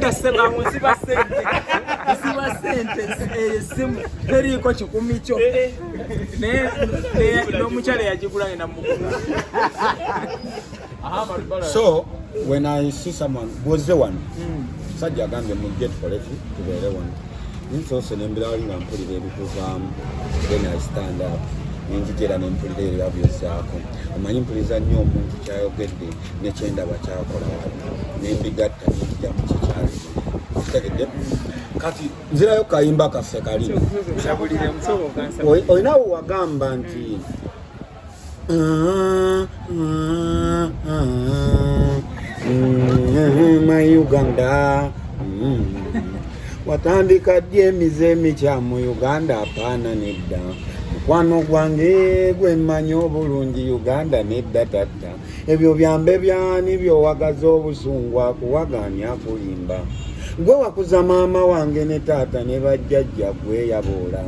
Nsiba sente, nsiba sente. Esimu teriiko 100 kyo, naye n'omukyala yagigula ngenda mugula. So when I see someone bwozze wano, sajja agambye mujje tukole ki, tubeere wano, nsoose nembiraali nga mpulira ebikuvaamu. Then I stand up, nenjijera nempulira ebyo byozzaako. Omanyi mpuliriza nnyo omuntu kyayogedde nekyendaba kyakola wano, nembigatta nenjija mu kikyali kitegedde. Kati nzirayo kayimba kaffe kali. Nsabulire musoboka. Olinawo wagamba nti my Uganda, watandika ddi emize emikyamu Uganda? Apaana, nedda, mukwano gwange gwemmanyi obulungi. Uganda nedda, tatta, ebyo byambe byani byowagaza obusungu akuwagaani akulimba. Gwe wakuza maama wange ne taata ne bajjajja, gweyaboola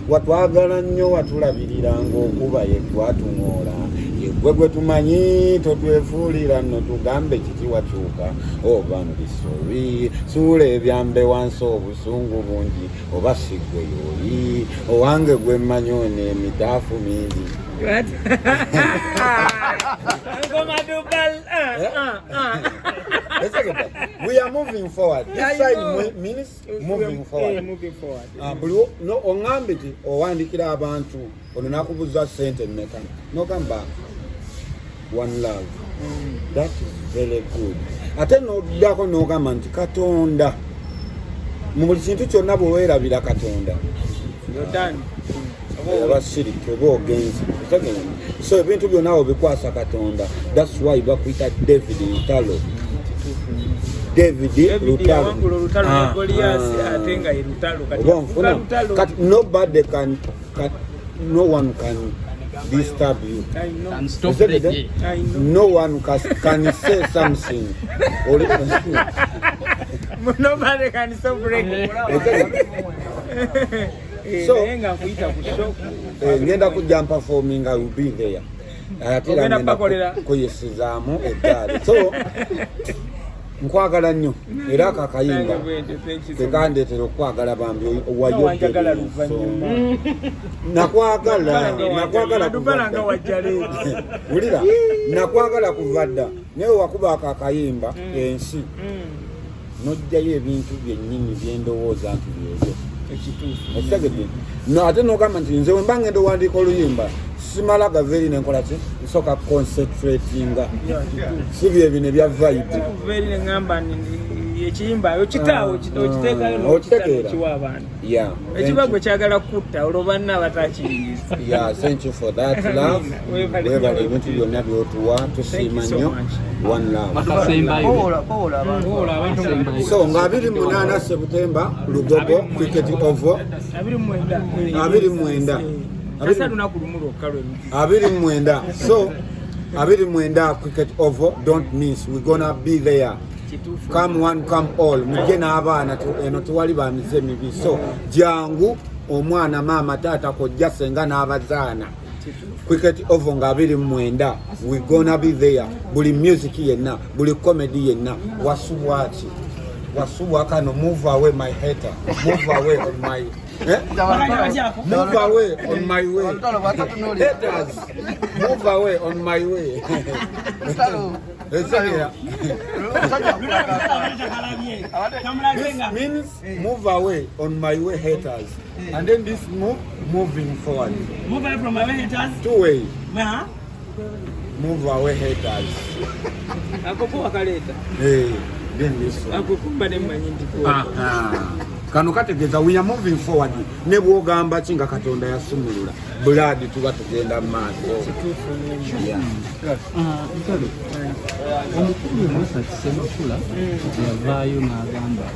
watwagala nnyo, watulabiriranga okuba ye twatuŋoola, yegwe gwe tumanyi. Totwefuulira nno tugambe kiki wakyuka oba mbisobi. Suula ebyambe wansi, obusungu bungi, oba siggwe yooli owange gwe mmanyi ono emitaafu mingi. Ngoma Dubal. We are moving forward. This I side know. means moving forward. Moving forward. Ah, buli no, oŋŋambe nti owandikira abantu, ono nakubuza sente mmeka, nogamba one love. That is very good. Ate noddako nogamba nti Katonda mu buli kintu kyonna, bwe weerabira Katonda, You're done. oba siriki oba ogenzi. Otegeera? So ebintu byonna obikwasa Katonda. That's why bakuyita David Lutalo, David David Lutalo. yawangula olutalo ne Goliath, Ah. ate nga ye lutalo kati Oba yafuuka nfuna lutalo. Kati nobody can, no one can disturb you. I know. Can stop Is it the the- day. I know. No one can say something. Nobody can stop reggae. So- naye nga nkuyita ku show. Ngenda kujja performing, I will be there. Ate era Ogenda ngenda kubakolera? kuyisizaamu eggaali. So nkwagala nnyo, era ako akayimba Nange bwentyo, thank you so much. tekandeetera okwagala bambi. Wanjagala luvannyuma. Nakwagala, nakwagala kuva Dubala nga dda. wajja leero. Wulira, nakwagala kuva dda, naye wakuba ako akayimba ensi n'ojjayo ebintu byennyini byendowooza nti byebyo. Ekituufu. Okitegedde? No, ate nogamba nti nze wemba ngenda owandiika oluyimba, simala gava eri nenkola ki, nsooka concentratinga, si byebino ebya vibe. Kuva eri neŋŋamba nti ekiyimba okitaawo, okiteekayo Okitegeera. n'okiwa abantu. Yeah. Ekiba gwe kyagala kutta, olwo banna abatakiyingiza. Yeah, thank you for that love. Webale. Webale ebintu byonna byotuwa, tusiima Thank you so nnyo. much. One love. Akasembayo. Kowola abantu. Akasembayo. So nga 28 September, Lugogo Cricket Oval. 29. 29. Asa lunaku lumu lwokka lwe. 29. So 29, Cricket Oval, don't miss, we gonna be there. Kituufu. Come one, come all, mujje n'abaana. Eno tewali bamize mibi, so jangu omwana, maama, taata, kojja, senga n'abazaana. Cricket Oval nga 29, we gonna be there. Buli music yenna, buli comedy yenna, wasubwaki wasubwa kano. Move away, my hater, move away on my, eh? Move away on my way, haters, move away on my way. Esegeera? This means move away on my way, haters, and then this move, moving forward. Move away from my way, haters. Two way. Huh? Move away, haters. Ako ko wakaleeta. Hey, then this one. Ako kumba nemmanyi nti ko. Aha. Kano kategeeza we are moving forward, ne bwogamba ki nga Katonda yasumulula bulaadi, tuba tugenda mu maaso. Kituufu nnyo. Yeah. Omukulu Musa Kisemakula yavaayo n'agamba